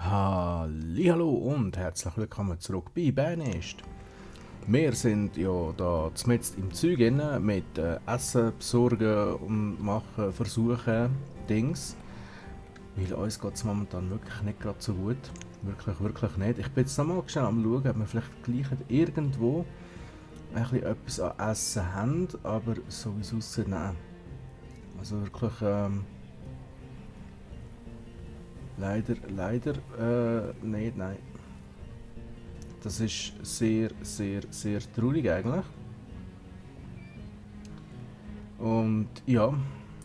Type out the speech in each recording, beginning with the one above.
Hallihallo und herzlich willkommen zurück bei Banished. Wir sind ja da zumindest im Zeug mit Essen besorgen und machen, versuchen, Dings. Weil uns geht es momentan wirklich nicht gerade so gut. Wirklich nicht. Ich bin jetzt nochmal schnell am schauen, ob wir vielleicht gleich irgendwo ein bisschen etwas an Essen haben, aber so wie es aussieht, nein. Also wirklich, leider nicht, nein. Das ist sehr traurig eigentlich. Und ja,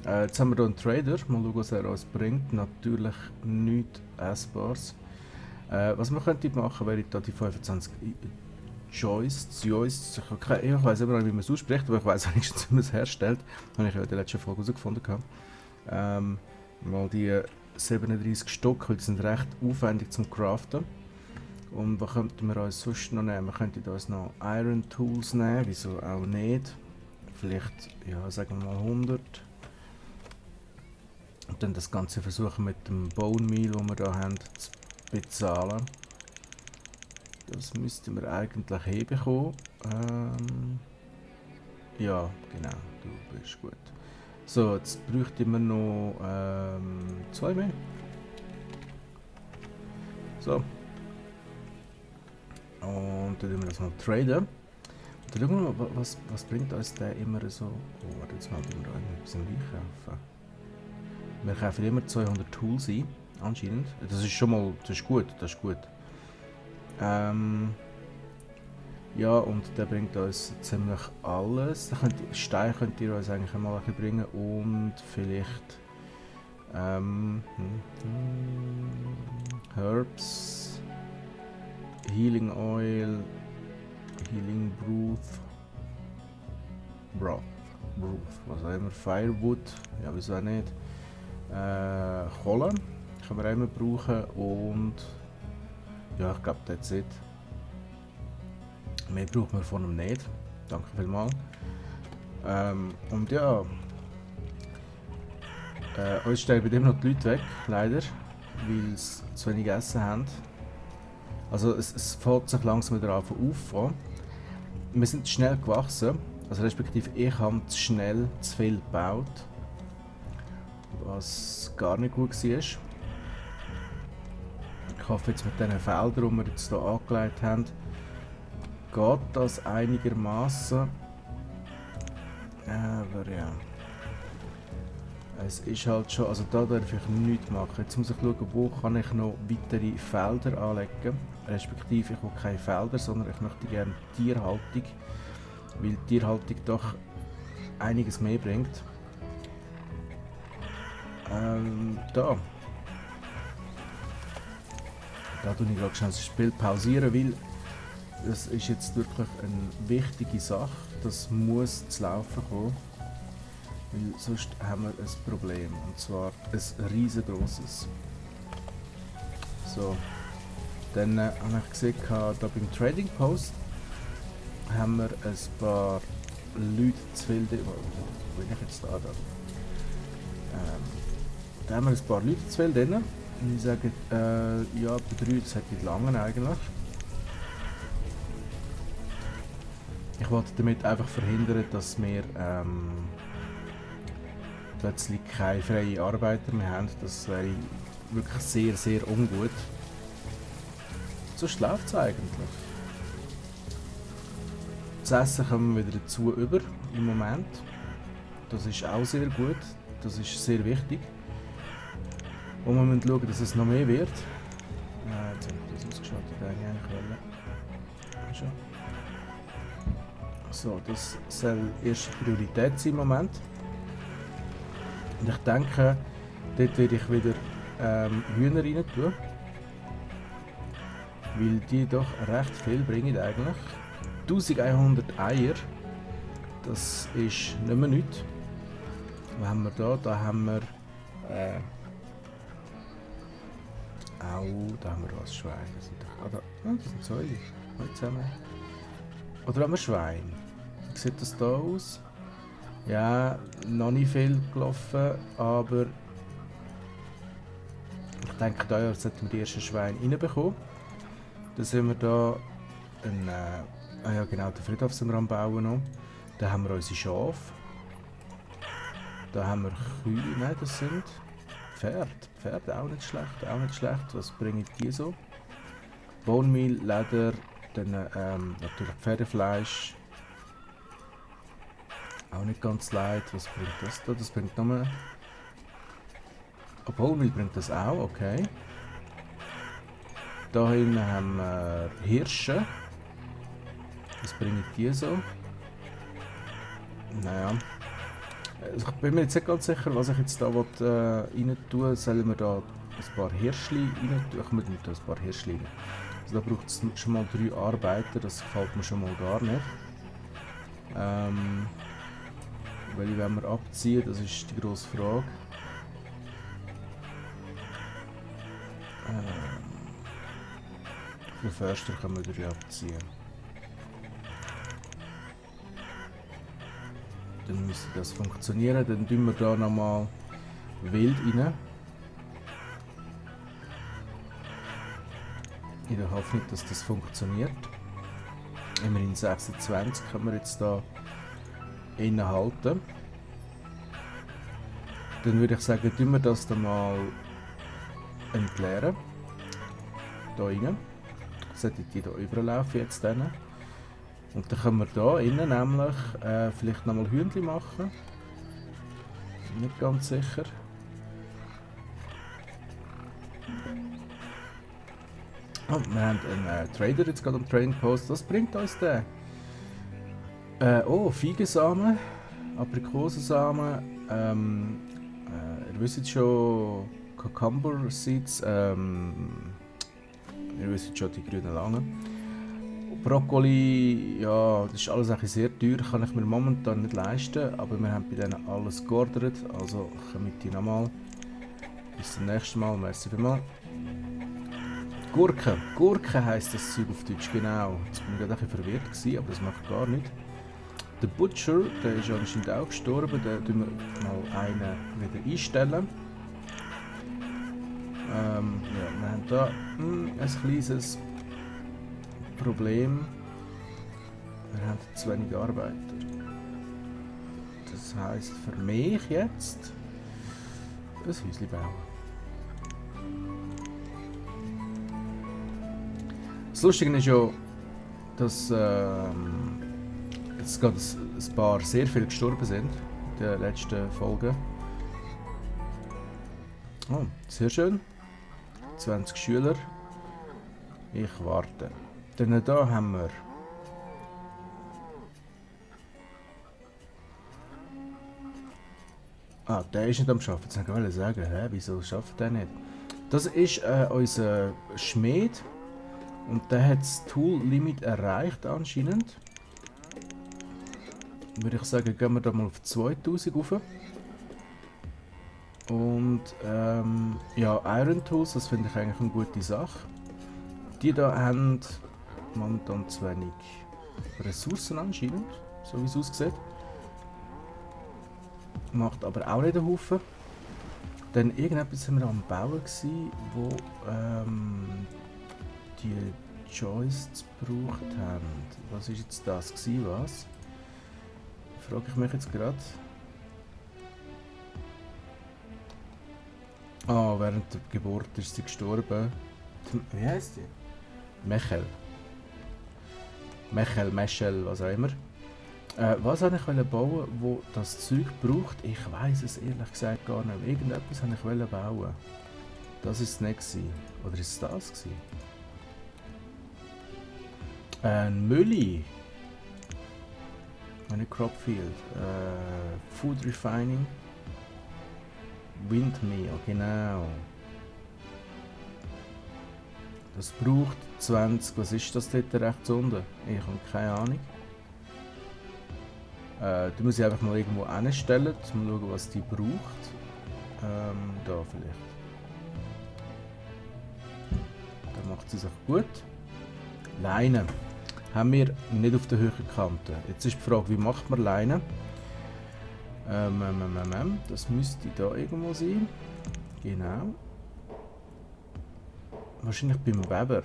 jetzt haben wir hier einen Trader. Mal schauen, was er uns bringt. Natürlich nichts Essbares. Was wir könnten machen, wäre da die 25 Joists. Ich weiß immer noch nicht, wie man es ausspricht, aber ich weiß wenigstens, wie man es herstellt. Das habe ich ja in der letzten Folge herausgefunden. Mal die 37 Stück, weil die sind recht aufwendig zum Craften. Und was könnten wir uns sonst noch nehmen? Wir könnten uns noch Iron Tools nehmen, wieso auch nicht. Vielleicht, ja, sagen wir mal 100. Und dann das Ganze versuchen mit dem Bone Meal, das wir hier haben, zu bezahlen. Das müssten wir eigentlich hinbekommen. Ja, genau, du bist gut. So, jetzt bräuchten wir noch 2 mehr. So. Und dann tun wir das mal traden. Und dann schauen wir mal, was bringt uns der immer so. Oh, warte, jetzt mal, wir etwas einkaufen. Wir kaufen immer 200 Tools ein, anscheinend. Das ist schon mal, das ist gut. Ja, und der bringt uns ziemlich alles. Stein könnt ihr uns eigentlich mal ein bisschen bringen und vielleicht Herbs, Healing Oil, Healing Broth, was auch immer, Firewood, ja wieso auch nicht, Kohle können wir auch immer brauchen und ja, ich glaube that's it. Mehr braucht man von ihm nicht, danke vielmals. Und ja, uns sterben immer noch die Leute weg, leider, weil sie zu wenig Essen haben. Also es fällt sich langsam wieder an auffahren. Wir sind schnell gewachsen, also respektive ich habe zu schnell zu viel gebaut, was gar nicht gut war. Ich hoffe jetzt mit diesen Feldern, die wir jetzt hier angelegt haben, geht das einigermaßen. Aber ja, es ist halt schon, also da darf ich nichts machen. Jetzt muss ich schauen, wo kann ich noch weitere Felder anlegen. Respektive ich will keine Felder, sondern ich möchte gerne Tierhaltung, weil Tierhaltung doch einiges mehr bringt. Da tue ich gerade schnell das Spiel pausieren, weil das ist jetzt wirklich eine wichtige Sache. Das muss zu laufen kommen, weil sonst haben wir ein Problem, und zwar ein riesengroßes. So, dann habe ich gesehen, da beim Trading Post haben wir ein paar Leute zu viel. Wo bin ich jetzt da? Da haben wir ein paar Leute zu viel drin. Und ich sage, ja, bei 3, das hätte ich lange eigentlich. Ich wollte damit einfach verhindern, dass wir plötzlich keine freien Arbeiter mehr haben. Das wäre wirklich sehr ungut. So läuft es eigentlich. Das Essen kommen wir wieder dazu über im Moment. Das ist auch sehr gut. Das ist sehr wichtig. Und wir müssen schauen, dass es noch mehr wird. Jetzt habe ich das ausgeschaltet, eigentlich schon. So, das soll erste Priorität sein im Moment. Und ich denke, dort werde ich wieder Hühner rein tun. Weil die doch recht viel bringen eigentlich. 1100 Eier. Das ist nicht mehr nichts. Was haben wir da? Da haben wir da haben wir was Schwein. Das sind Säule. Oder haben wir Schwein? Wie sieht das da aus? Ja, noch nicht viel gelaufen, aber ich denke, da Jahr sollten wir die ersten Schweine reinbekommen. Dann sind wir da ja genau, den Friedhof sind wir am Bauen noch. Da haben wir unsere Schafe. Da haben wir Kühe, nein, das sind Pferde. Pferde, auch nicht schlecht, auch nicht schlecht. Was bringen die so? Bone Meal, Leder, dann natürlich Pferdefleisch. Auch nicht ganz leid. Was bringt das da? Das bringt nur... Oh, Bone Meal bringt das auch, okay. Da hinten haben wir Hirsche. Was bringen die so? Naja. Also ich bin mir jetzt nicht ganz sicher, was ich jetzt da rein tun. Sollen wir da ein paar Hirschli rein tun? Ich muss nicht ein paar Hirschli rein. Also da braucht es schon mal 3 Arbeiter, das gefällt mir schon mal gar nicht. Welche wollen wir abziehen, das ist die grosse Frage. Den Förster können wir 3 abziehen. Dann müsste das funktionieren. Dann tun wir da nochmal Wild rein. In der Hoffnung, dass das funktioniert. Immerhin 26 können wir jetzt da innen halten. Dann würde ich sagen, tun wir das dann mal entleeren. Da rein. Sollte die da überlaufen jetzt dann. Und dann können wir da innen nämlich vielleicht nochmal Hühnchen machen. Nicht ganz sicher. Oh, wir haben einen Trader jetzt gerade am Trading Post. Was bringt uns der? Oh, Feigensamen, Aprikosensamen, ihr wisst schon, Cucumber Seeds, ihr wisst schon die grünen langen. Brokkoli, ja, das ist alles ein bisschen sehr teuer, kann ich mir momentan nicht leisten, aber wir haben bei denen alles geordert, also kommen die nochmal. Bis zum nächsten Mal, merci vielmals. Gurke, Gurke heisst das Zeug auf Deutsch, genau. Jetzt bin ich gerade ein bisschen verwirrt gewesen, aber das macht gar nichts. Der Butcher, der ist anscheinend auch gestorben, den tun wir mal einen wieder einstellen. Ja, wir haben da ein kleines Problem. Wir haben zu wenig Arbeiter. Das heisst für mich jetzt ein Häuschen bauen. Das Lustige ist ja, dass jetzt gerade ein paar sehr viele gestorben sind in den letzten Folgen. Oh, sehr schön. 20 Schüler. Ich warte. Dann da haben wir der ist nicht am Arbeiten. Jetzt wollte ich sagen, hä, wieso arbeitet der nicht? Das ist unser Schmied. Und der hat das Tool-Limit erreicht anscheinend. Würde ich sagen, gehen wir da mal auf 2000 rauf. Und ja, Iron Tools, das finde ich eigentlich eine gute Sache. Die da haben momentan zu wenig Ressourcen anscheinend, so wie es aussieht. Macht aber auch nicht einen Haufen. Dann irgendetwas sind wir am Bauen gewesen, wo die Joists gebraucht haben. Was ist jetzt das gewesen, was? Frage ich mich jetzt gerade. Ah, während der Geburt ist sie gestorben. Wie heisst die? Mechel. Meschel, was auch immer. Was wollte ich bauen, wo das Zeug braucht? Ich weiß es ehrlich gesagt gar nicht. Irgendetwas wollte ich bauen. Das ist es nicht gewesen. Oder ist es das gewesen? Ein Mülli. Eine Cropfield. Food Refining. Windmill, genau. Das braucht 20. Was ist das dort rechts unten? Ich habe keine Ahnung. Die muss ich einfach mal irgendwo hinstellen, um zu schauen, was die braucht. Da vielleicht. Da macht sie sich gut. Leine. Haben wir nicht auf der höheren Kante. Jetzt ist die Frage, wie macht man Leine? Das müsste da irgendwo sein. Genau. wahrscheinlich beim Weber.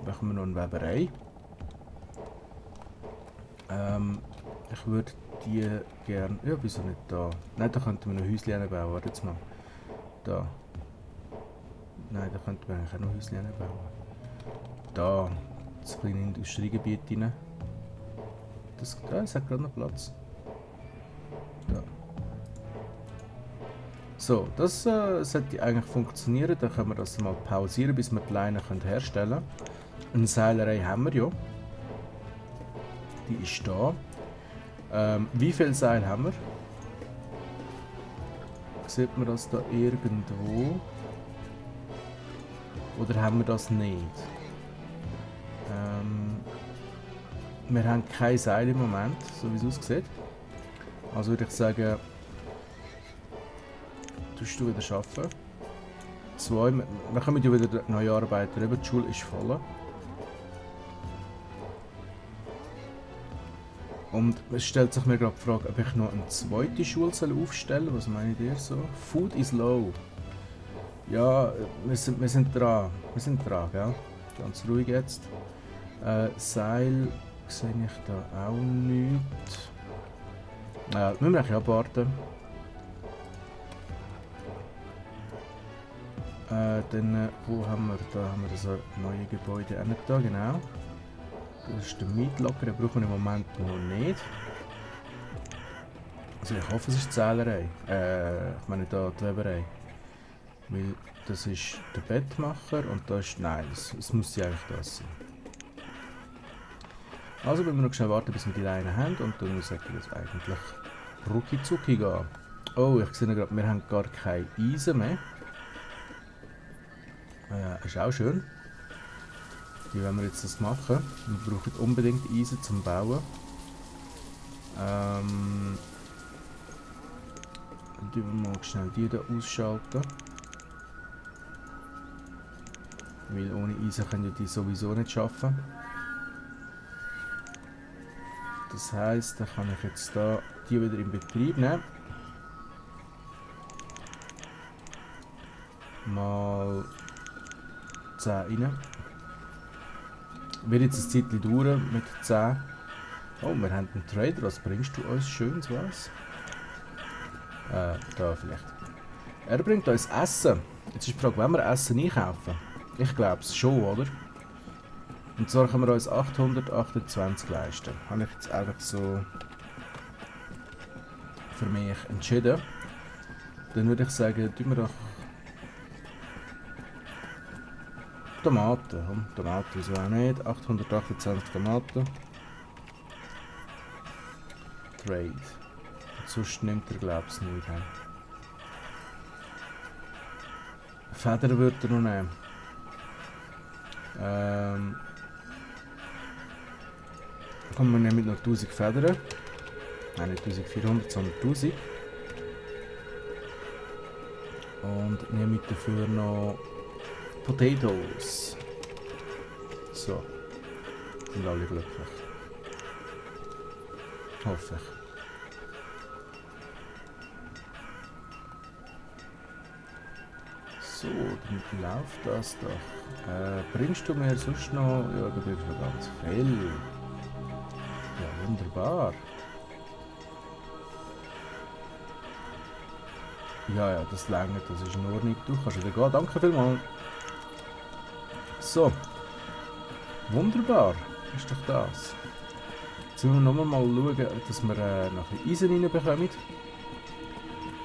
Machen wir noch eine Weberei. Ich würde die gerne... Ja, wieso nicht da? Nein, da könnten wir noch Häuschen bauen. Warte jetzt mal. Da. Nein, da könnten wir eigentlich auch noch Häuschen bauen. Da. Das kleine Industriegebiet rein. Das hat gerade noch Platz. Da. So, das sollte eigentlich funktionieren. Dann können wir das mal pausieren, bis wir die Leine herstellen können. Eine Seilerei haben wir ja. Die ist da. Wie viel Seil haben wir? Sieht man das da irgendwo? Oder haben wir das nicht? Wir haben kein Seil im Moment, so wie es aussieht. Also würde ich sagen, tust du wieder arbeiten. 2, wir kommen ja wieder neue Arbeiter, die Schule ist voll. Und es stellt sich mir gerade die Frage, ob ich noch eine zweite Schule aufstellen soll. Was meint ihr so? Food is low. Ja, wir sind dran. Wir sind dran, gell? Ganz ruhig jetzt. Seil sehe ich da auch nicht. Müssen wir eigentlich abwarten. Dann, wo haben wir da? Haben wir so neue Gebäude auch nicht da, genau. Das ist der Mietlocker, den brauchen wir im Moment noch nicht. Also ich hoffe, es ist die Zählerei. Ich meine da die Weberei. Weil das ist der Bettmacher und da ist... Nein, es muss ja eigentlich das sein. Also müssen wir noch schnell warten, bis wir die Leine haben und dann sollte das eigentlich rucki zucki gehen. Oh, ich sehe gerade, wir haben gar kein Eisen mehr. Ist auch schön. Wie wollen wir jetzt das machen? Wir brauchen unbedingt Eisen zum Bauen. Wir mal schnell die hier ausschalten. Weil ohne Eisen können wir die sowieso nicht schaffen. Das heisst, dann kann ich jetzt da die wieder in Betrieb nehmen. Mal 10 rein. Wird jetzt ein Zeitchen dauern mit 10. Oh, wir haben einen Trader. Was bringst du uns Schönes, was? Da vielleicht. Er bringt uns Essen. Jetzt ist die Frage, wollen wir Essen einkaufen? Ich glaube es schon, oder? Und zwar können wir uns 828 leisten. Habe ich jetzt einfach so für mich entschieden. Dann würde ich sagen, tun wir doch Tomaten. Tomaten, wieso auch nicht? 828 Tomaten. Trade. Und sonst nimmt er, glaube ich, nicht. Federn würde er noch nehmen. Kommen wir nehmen noch 1000 Federn. Nein, nicht 1400, sondern 1000. Und nehme dafür noch Potatoes. So. Sind alle glücklich. Hoffe ich. So, dann läuft das doch. Bringst du mir sonst noch... Ja, du bringst noch ganz viel. Ja, wunderbar. Ja, das längert, das ist in Ordnung. Du kannst wieder gehen. Danke vielmals. So. Wunderbar. Ist doch das. Jetzt müssen wir nochmal schauen, dass wir noch ein bisschen Eisen reinbekommen.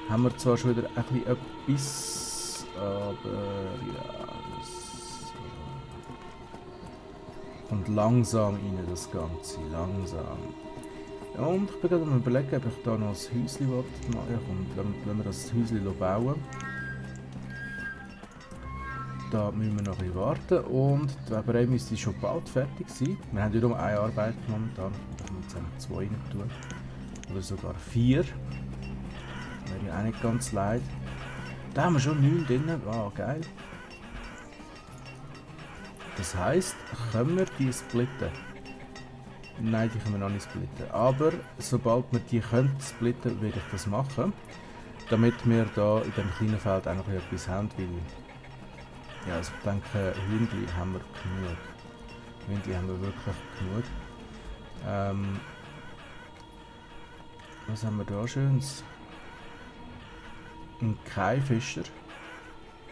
Haben wir zwar schon wieder ein bisschen etwas, aber ja, das kommt langsam rein, das Ganze. Langsam. Ja, und ich bin gerade am überlegen, ob ich da noch ein Häuschen machen will. Wenn wir das Häuschen bauen. Da müssen wir noch ein bisschen warten und die Weberei müsste schon bald fertig sein. Wir haben ja nur eine Arbeit momentan, da können wir jetzt eigentlich 2 rein tun. Oder sogar 4. Wäre ja auch nicht ganz leid. Da haben wir schon 9 drin, wow, geil. Das heisst, können wir die splitten? Nein, die können wir noch nicht splitten. Aber sobald wir die können splitten, werde ich das machen. Damit wir da in diesem kleinen Feld auch noch etwas haben, weil Ja, also ich denke, Hühnli haben wir genug. Hühnli haben wir wirklich genug. Was haben wir da Schönes? Ein Kaifischer.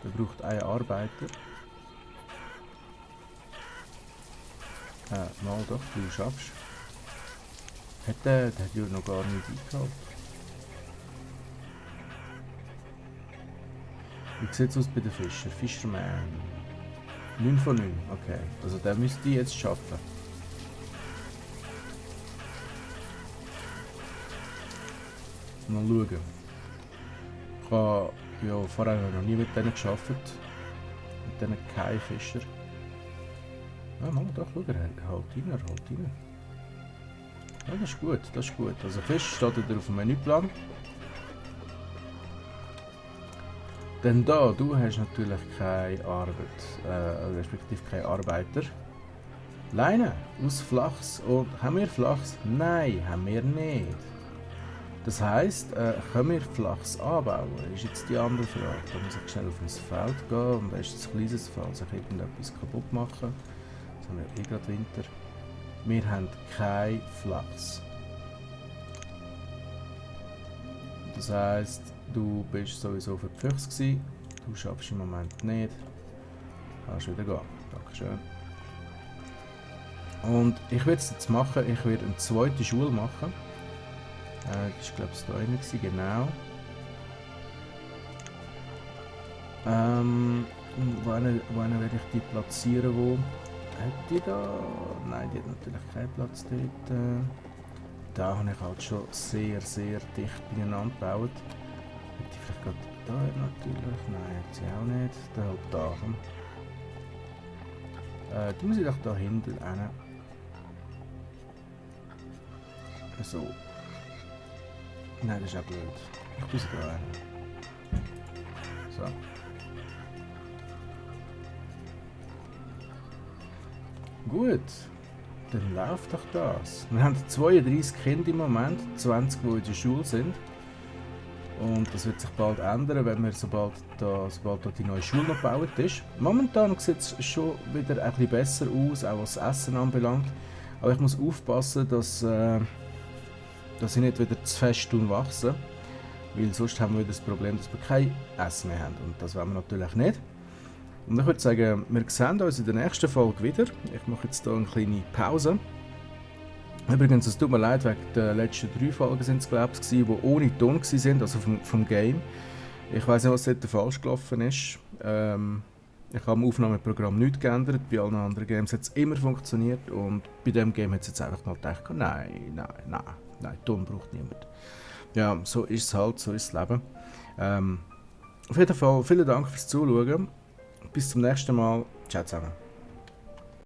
Der braucht einen Arbeiter. Mal doch, du schaffst. Der hat ja noch gar nicht eingehabt. Wie sieht es aus bei den Fischern? Fisherman. 9 von 9, okay. Also der müsste ich jetzt schaffen. Mal schauen. Ich habe ja vorher noch nie mit denen gearbeitet. Mit diesen Kaifischer. Ja, mal doch, schau, er halt rein. Ja, das ist gut, das ist gut. Also Fisch steht wieder auf dem Menüplan. Denn da, du hast natürlich keine Arbeit, respektive keine Arbeiter. Leine aus Flachs. Und haben wir Flachs? Nein, haben wir nicht. Das heisst, können wir Flachs anbauen? Ist jetzt die andere Frage. Da muss ich schnell auf ins Feld gehen. Und da ist ein kleines Feld, sich irgendetwas kaputt machen. Jetzt haben wir gerade Winter. Wir haben kein Flachs. Das heisst, du bist sowieso für die Füchse gewesen. Du schaffst im Moment nicht. Kannst wieder gehen. Dankeschön. Und ich werde es jetzt machen. Ich werde eine zweite Schule machen. Das war, glaube ich, da gewesen, genau. Wann werde ich die platzieren? Wo? Hat die da? Nein, die hat natürlich keinen Platz dort. Da habe ich halt schon sehr, sehr dicht beieinander gebaut. Hat die vielleicht gerade da natürlich? Nein, hat sie auch nicht. Dann halt da. Die muss ich doch da hinten hin. So. Nein, das ist auch blöd. Ich tue sie da rein. So. Gut. Dann läuft doch das. Wir haben 32 Kinder im Moment, 20, die in der Schule sind. Und das wird sich bald ändern, wenn wir sobald da die neue Schule noch gebaut ist. Momentan sieht es schon wieder ein bisschen besser aus, auch was das Essen anbelangt. Aber ich muss aufpassen, dass ich nicht wieder zu fest wachse. Weil sonst haben wir wieder das Problem, dass wir kein Essen mehr haben. Und das wollen wir natürlich nicht. Und ich würde sagen, wir sehen uns in der nächsten Folge wieder. Ich mache jetzt hier eine kleine Pause. Übrigens, es tut mir leid, wegen der letzten 3 Folgen sind es, glaube ich, die ohne Ton waren, also vom Game. Ich weiß nicht, was dort falsch gelaufen ist. Ich habe im Aufnahmeprogramm nichts geändert. Bei allen anderen Games hat es immer funktioniert. Und bei diesem Game hat es jetzt einfach mal gedacht, nein, Ton braucht niemand. Ja, so ist es halt, so ist das Leben. Auf jeden Fall, vielen Dank fürs Zuschauen. Bis zum nächsten Mal. Ciao zusammen.